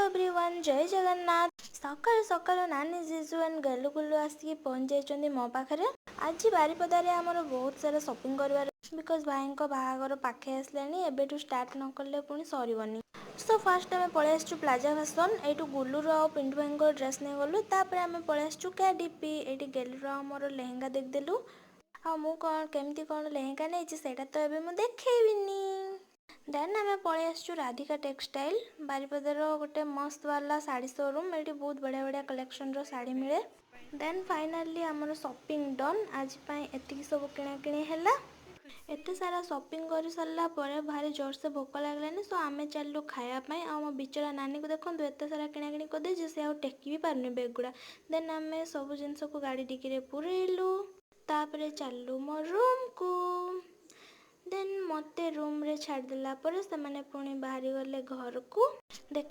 Everyone, ଜୟ ଜଗନ୍ନାଥ। ସକାଳୁ ସକାଳୁ ନାନୀ, ଜିଜୁ ଆଣ୍ଡ ଗେଲୁ ଗୁଲୁ ଆସିକି ପହଞ୍ଚି ଯାଇଛନ୍ତି ମୋ ପାଖରେ। ଆଜି ବାରିପଦାରେ ଆମର ବହୁତ ସାରା ସପିଂ କରିବାର, because ଭାଇଙ୍କ ବାହାଘର ପାଖେଇ ଆସିଲାଣି। ଏବେଠୁ ଷ୍ଟାର୍ଟ ନ କଲେ ପୁଣି ସରିବନି। ସୋ ଫାର୍ଷ୍ଟ ଆମେ ପଳେଇ ଆସିଛୁ ପ୍ଲାଜା ଫ୍ୟାସନ୍। ଏଇଠୁ ଗୁଲୁର ଆଉ ପିଣ୍ଟୁ ଭାଇଙ୍କର ଡ୍ରେସ୍ ନେଇଗଲୁ। ତାପରେ ଆମେ ପଳେଇ ଆସିଛୁ କ୍ୟାଡିପି। ଏଇଠି ଗେଲୁର ଆଉ ମୋର ଲେହେଙ୍ଗା ଦେଖିଦେଲୁ। ଆଉ ମୁଁ କ'ଣ କେମିତି କ'ଣ ଲେହେଙ୍ଗା ନେଇଛି, ସେଇଟା ତ ଏବେ ମୁଁ ଦେଖେଇବିନି। ଦେନ୍ ଆମେ ପଳେଇ ଆସିଛୁ ରାଧିକା ଟେକ୍ସଟାଇଲ୍, ବାରିପଦାର ଗୋଟେ ମସ୍ତ ବାଲା ଶାଢ଼ୀ ସୋରୁମ୍। ଏଇଠି ବହୁତ ବଢ଼ିଆ ବଢ଼ିଆ କଲେକ୍ସନର ଶାଢ଼ୀ ମିଳେ। ଦେନ୍ ଫାଇନାଲି ଆମର ସପିଂ ଡନ୍। ଆଜି ପାଇଁ ଏତିକି ସବୁ କିଣାକିଣି ହେଲା। ଏତେ ସାରା ସପିଂ କରି ସାରିଲା ପରେ ଭାରି ଜୋରସେ ଭୋକ ଲାଗିଲାନି। ସୋ ଆମେ ଚାଲିଲୁ ଖାଇବା ପାଇଁ। ଆଉ ମୋ ବିଚରା ନାନୀକୁ ଦେଖନ୍ତୁ, ଏତେ ସାରା କିଣାକିଣି କରିଦେଇଛି, ସେ ଆଉ ଟେକି ବି ପାରୁନି ବେଗ୍ ଗୁଡ଼ା। ଦେନ୍ ଆମେ ସବୁ ଜିନିଷକୁ ଗାଡ଼ି ଡିକିରେ ପୁରେଇଲୁ। ତାପରେ ଚାଲିଲୁ ମୋ ରୁମ୍କୁ। ଦେନ୍ ମୋତେ ରୁମ୍ରେ ଛାଡ଼ିଦେଲା ପରେ ସେମାନେ ପୁଣି ବାହାରି ଗଲେ ଘରକୁ। ଦେଖା